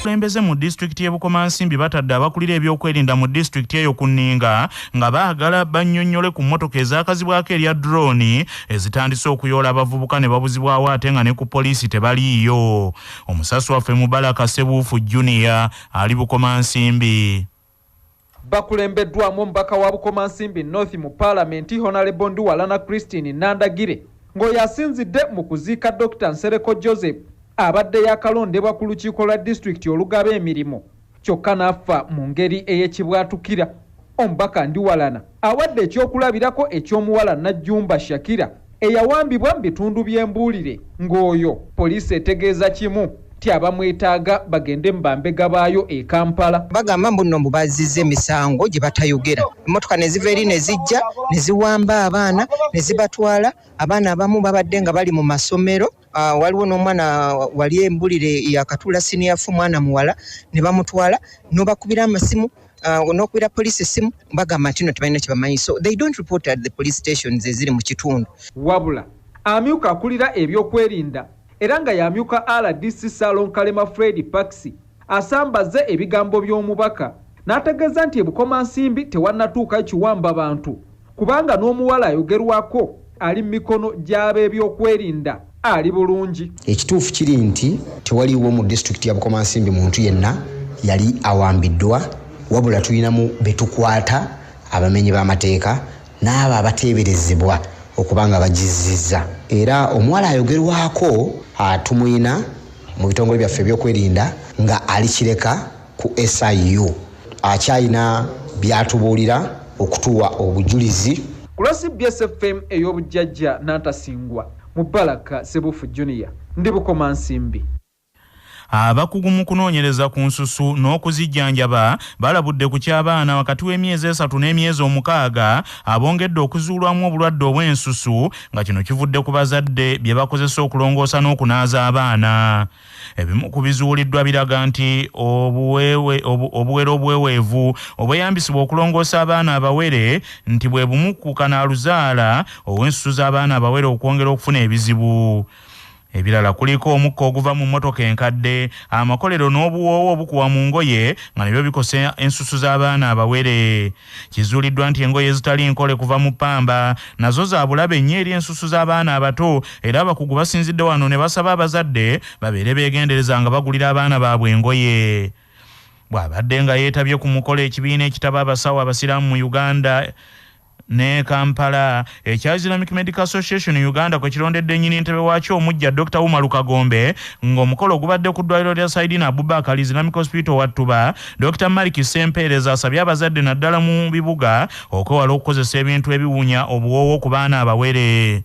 Abakulembeze mu disitulikiti y'e Bukomansimbi batadde abakulira ebyokwerinda mu disitulikiti eyo ku nninga nga baagala bannyonnyole ku mmotoka ezaakazibwako erya drone ezitandise okuyoola abavubuka ne babuzibwawo ate nga ne ku poliisi tebaliiyo. Omusasi waffe Mubaraka Ssebuufu Junior ali Bukomansimbi. Bakulembeddwamu omubaka wa Bukomansimbi North mu Paalamenti Honorable Ndiwalana Christine Nandagire ng'oyo asinzidde mu kuziika Dr. Nsereko Joseph abadde yakalondebwa ku lukiiko lwa disitulikiti olugaba emirimu kyokka n'afa mu ngeri ey'ekibwatukira. Omubaka Ndiwalana awadde ekyokulabirako eky'omuwala Najjumba Shakira eyawambibwa mu bitundu by'embuulire ng'oyo poliisi etegeeza kimu nti abamwetaaga bagende mu bambega baayo e Kampala. Bagamba mbu nno mbu bazizza emisango gye batayogera. Emmotoka ne ziva eri ne zijja ne ziwamba abaana ne zibatwala. Abaana abamu babadde nga bali mu masomero. Waliwo n'omwana wali embulire yakatuula senior four, mwana muwala, ne bamutwala n'obakubira amasimu, n'okubira poliisi essimu, bagamba nti no tebalina kye bamanyi. So they don't report at the police stations eziri mu kitundu. Wabula amyuka akulira ebyokwerinda era nga yamyuka RDC Salon Kalema Fred Paxi asambaze ebigambo by'omubaka n'ategeeza nti e Bukomansimbi tewannatuuka kiwamba bantu kubanga n'omuwala ayogerwako ali mu mikono gy'ab'ebyokwerinda ali bulungi. Ekituufu kiri nti tewaliiwo mu disitulikiti ya Bukomansimbi muntu yenna yali awambiddwa, wabula tulinamu betukwata abamenyi b'amateeka n'abo abateeberezebwa okuba nga bagizizza. Era omuwala ayogerwako tumuyina mu bitongole byaffe ebyokwerinda nga ali Kireka ku SIU, akyalina byatubuulira okutuwa obujulizi. Ku lwa CBS FM ey'obujjajja Nantasingwa, Mubaraka Ssebuufu Junior, ndi Bukomansimbi. Abakugu mu kunoonyereza ku nsusu n'okuzijjanjaba balabudde ku ky'abaana wakati w'emyezi 3 n'emyezi 6 abongedde okuzuulwamu obulwadde obw'ensusu nga kino kivudde ku bazadde bye bakozesa okulongoosa n'okunaaza abaana. Ebimu ku bizuuliddwa biraga nti obuwero obuweweevu obweyambisibwa okulongoosa abaana abawere nti bwe bumu ku kanaaluzaala ow'ensusu z'abaana abawere okwongera okufuna ebizibu. Ebirala kuliko omukka oguva mu mmotoka enkadde, amakolero n'obuwoowo obukuwa mu ngoye nga nabyo bikosa ensusu z'abaana abawere. Kizuuliddwa nti engoye ezitali nkole kuva mu ppamba nazo za bulabe nnyo eri ensusu z'abaana abato, era abakugu basinzidde wano ne basaba abazadde babeere beegendereza nga bagulira abaana baabwe engoye. Bw'abadde nga yeetabye ku mukolo ekibiina ekitaba abasawo abasiraamu mu Uganda ne Kampala ekya Islamic Medical Association Uganda kwe kirondedde nnyini ntebe waakyo omuggya Dr. Umaru Kagombe ng'omukolo gubadde ku ddwaliro lya Saidina Abubakar Islamic Hospital Wattuba. Dr. Malik Ssempeereza asabye abazadde naddala mu bibuga okwewala okukozesa ebintu ebiwunya obuwoowo ku baana abawere.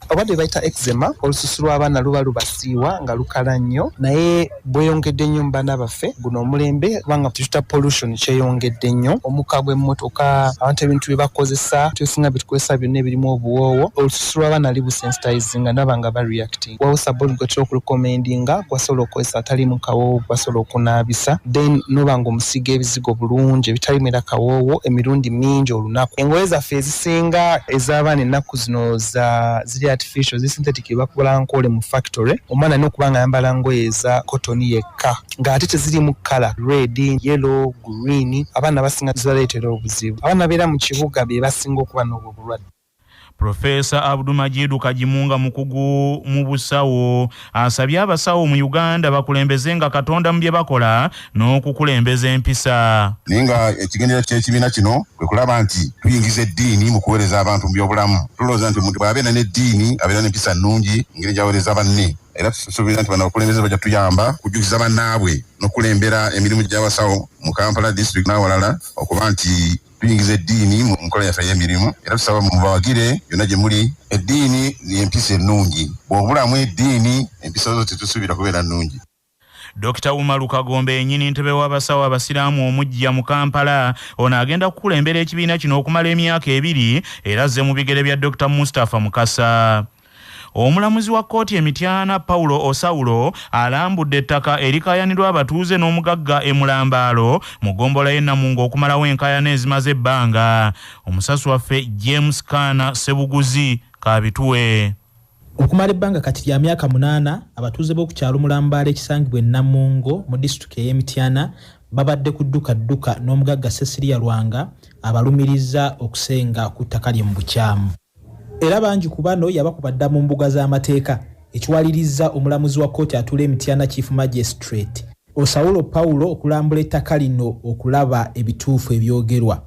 Obadde bayita eczema, olususu lw'abaana luba lubasiiwa nga lukala nnyo, naye bweyongedde nnyo mu baana baffe guno omulembe kubanga tuta pollution kyeyongedde nnyo, omukka gw'emmotoka, abantu ebintu bye bakozesa, tusinga bye tukozesa byonna ebirimu obuwoowo, olususu lw'abaana libusensitizinga naba nga bareacting. Waliwo sabbuuni gwe tutera okurecommendinga gwasobola okukozesa ataliimu kawoowo, gwasobola okunaabisa, then n'oba ng'omusiiga ebizigo bulungi ebitaliimu era kawoowo emirundi mingi olunaku. Engoye zaffe ezisinga ez'abaana ennaku zino ziri artificial, zi synthetic, bakola nkole mu factory. Omwana alina okuba nga ayambala ngoye eza cotton yekka ng'ate tezirimu kkala red, yellow, green. Abaana basinga zibaleetera obuzibu. Abaana beera mu kibuga be basinga okuba n'obwo bulwadde. Profesa Abdu Majidu Kajimunga mukugu mu busawo asabye abasawo mu Uganda bakulembeze nga Katonda mu bye bakola n'okukulembeza empisa. Naye nga ekigendererwa ky'ekibiina kino kwe kulaba nti tuyingiza eddiini mu kuweereza abantu mu byobulamu. Tulowooza nti omuntu bw'abeera n'eddiini abeera n'empisa nnungi engeri gy'aweereza banne. Era tusuubira nti bano abakulembeze bajja tuyamba kujjukiza bannaabwe n'okukulembera emirimu gy'abasawo mu Kampala district n'awalala okuba nti tuyingiza eddiini mu nkola yaffe ey'emirimu. Era tusaba mubawagire yonna gye muli. Eddiini y'empisa ennungi, bw'obulamu eddiini empisa zo tetusuubira kubeera nnungi. Dr. Umaru Kagombe yennyini ntebe w'abasawo abasiraamu omuggya mu Kampala ono agenda kukulembera ekibiina kino okumala emyaka 2 era azze mu bigere bya Dr. Mustafa Mukasa. Omulamuzi wa kkooti e Mityana Paulo Osaulo alambudde ettaka erikaayanirwa abatuuze n'omugagga e Mulambaalo mu ggombolola y'e Namungo okumalawo enkaayana ezimaze ebbanga. Omusasi waffe James Kana Ssebuguzi kabituwe. Okumala ebbanga kati lya myaka 8, abatuuze b'oku kyalo Mulambaala ekisangibwa e Namungo mu disitulikiti ey'e Mityana babadde ku ddukadduka n'omugagga Cecilia Lwanga abalumiriza okusenga ku ttaka lye mu bukyamu. Era bangi ku bano yabakuba dda mu mbuga z'amateeka, ekiwalirizza omulamuzi wa kkooti atuula e Mityana Chief Magistrate Osaulo Paulo okulambula ettaka lino okulaba ebituufu ebyogerwa.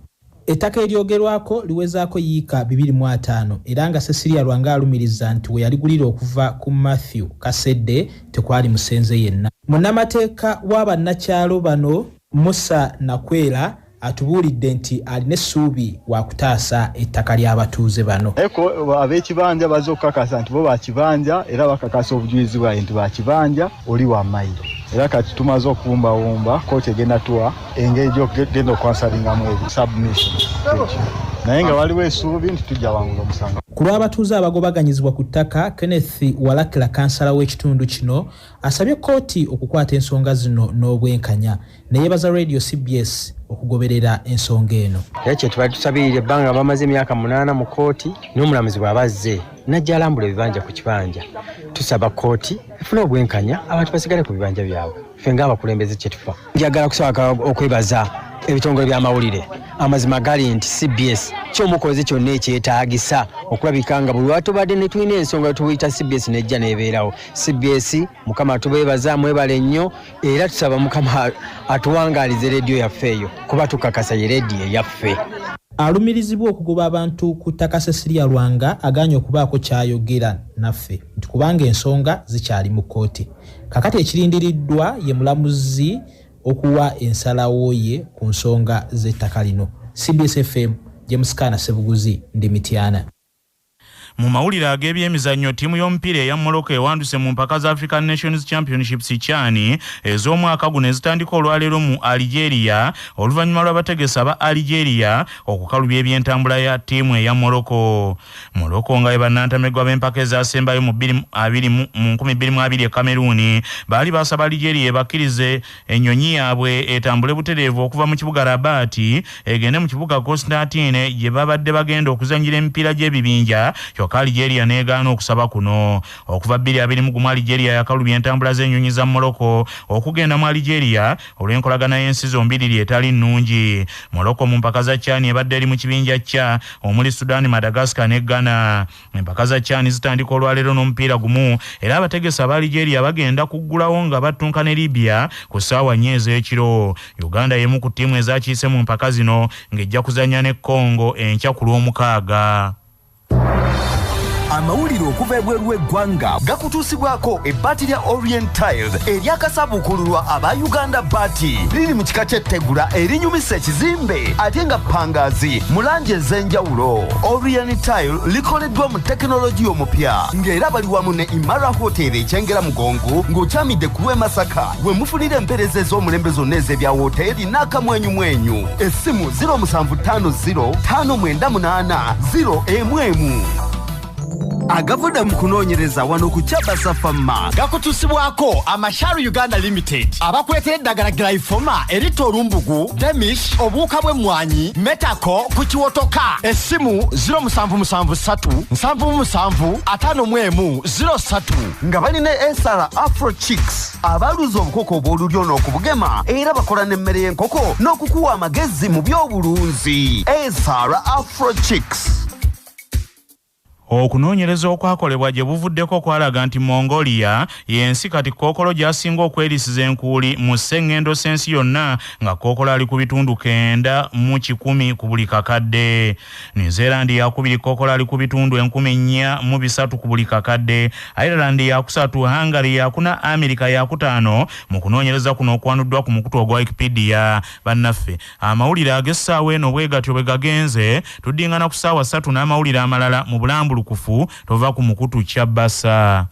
Ettaka eryogerwako liwezaako yiika 250 era nga Cecilia Lwanga alumiriza nti we yaligulira okuva ku Matthew Kasedde tekwali musenze yenna. Munnamateeka wa bannakyalo bano Musa Nakwera atubuulidde nti alina essuubi wakutaasa ettaka ly'abatuuze bano. Ab'ekibanja bazze okukakasa nti bo bakibanja era bakakasa obujulizi bwabwe nti bakibanja oli wa mayiro. Era kati tumaze okuwumbawumba kkooti egenda tuwa engeri gy'ogenda okwansalingamu ebyo submission. Naye nga waliwo essuubi nti tujja wangula omusango. Ku lw'abatuuze abagobaganyizibwa ku ttaka, Kenneth Walakira kansala w'ekitundu kino asabye kkooti okukwata ensonga zino n'obwenkanya ne yeebaza Radio CBS okugoberera ensonga eno. Era kye tubadde tusabirira ebbanga bamaze emyaka 8 mu kkooti n'omulamuzi bw'aba azze n'ajja alambula ebibanja ku kibanja. Tusaba kkooti efune obwenkanya abantu basigale ku bibanja byabwe. Ffe ng'abakulembeze kye tufa. Njagala kusaba okwebaza ebitongole by'amawulire. Amazima gali nti CBS kyomukozi kyonna ekyetaagisa okulabika nga buli lwatubadde ne tulina ensonga tuyita CBS n'ejja n'ebeerawo. CBS Mukama tubeebaza mwebale nnyo era tusaba Mukama atuwangaalize leediyo yaffe eyo kuba tukakasa ye leediyo eyaffe. Alumirizibwa okugoba abantu ku ttaka Cecilia Lwanga agaanye okubaako ky'ayogera naffe nti kubanga ensonga zikyali mu kkooti. Kakati ekirindiriddwa ye mulamuzi okuwa ensalawo ye ku nsonga z'ettaka lino. CBS FM, James Kana Sebuguzi, ndi Mityana. Mu mawulire ag'ebyemizannyo, ttiimu y'omupiira eya Morocco ewanduse mu mpaka za African Nations Championships CHAN ez'omwaka guno ezitandika olwaleero mu Algeria oluvannyuma lw'abategesi aba Algeria okukalubya ebyentambula ya ttiimu eya Morocco. Morocco nga ye bannantamegwa b'empaka ezasembayo mu 2020 e Cameroon baali basaba Algeria ebakkirize ennyonyi yaabwe etambule butereevu okuva mu kibuga Rabat egende mu kibuga Constantine gye babadde bagenda okuzannyira emipiira gy'ebibinja. Kyokka Algeria n'egaana okusaba kuno. Okuva 2021 Algeria yakalubya entambula z'ennyonyi za Morocco okugenda mu Algeria olw'enkolagana y'ensi zombiriri etali nnungi. Morocco mu mpaka za CHAN ebadde eri mu kibinja kya omuli Sudan, Madagascar ne Ghana. Empaka za CHAN zitandika olwaleero n'omupiira gumu era abategesi aba Algeria bagenda kuggulawo nga battunka ne Libya ku ssaawa 4 ez'ekiro. Uganda y'emu ku ttiimu ezakiise mu mpaka zino ng'ejja kuzannya ne Congo enkya ku Lwomukaaga. Amawulire okuva ebweru w'eggwanga gakutuusibwako ebbaati lya Orient Tiles eryakasabuukululwa aba Uganda Baati. Liri mu kika ky'ettegula erinyumisa ekizimbe ate nga ppangazi mu langi ez'enjawulo. Orient Tile likoleddwa mu tekinologiya omupya ng'era bali wamu ne Imara Hotel ekyengera Mugongo ng'okyamidde ku lw'e Masaka we mufunira empeereza ez'omulembe zonna ez'ebya woteeri n'akamwenyumwenyu. Essimu 0750 598 011. Agavudde mu kunoonyereza wano ku Kyabasa Fama gakutuusibwako Amasharu Uganda Limited abakuleetera eddagala Glyphoma eritta olumbugu, Demish, obuwuka bw'emmwanyi, Metako ku kiwotoka. Essimu 0773 77 51 03. Nga balina Esara Afro Chicks abaluza obukoko obw'olulyo n'okubugema era bakola n'emmere y'enkoko n'okukuwa amagezi mu by'obulunzi. Esara Afro Chicks. Okunoonyereza okwakolebwa gye buvuddeko kwalaga nti Mongolia y'ensi kati kookolo gy'asinga okwerisiza enkuuli mu ssengendo s'ensi yonna nga kookolo ali ku bitundu 90 ku buli kakadde. New Zealand yakubiri, kookolo ali ku bitundu 4,300 ku buli kakadde. Ireland yakusatu, Hungary yakuna, America yakutaano mu kunoonyereza kuno okwanuddwa ku mukutu ogwa Wikipedia. Bannaffe, amawulire ag'essaawa eno bwe gatyo bwe gagenze. Tuddingana ku ssaawa 3 n'amawulire amalala mu bulambulukufu. Tova ku mukutu Kyabasa.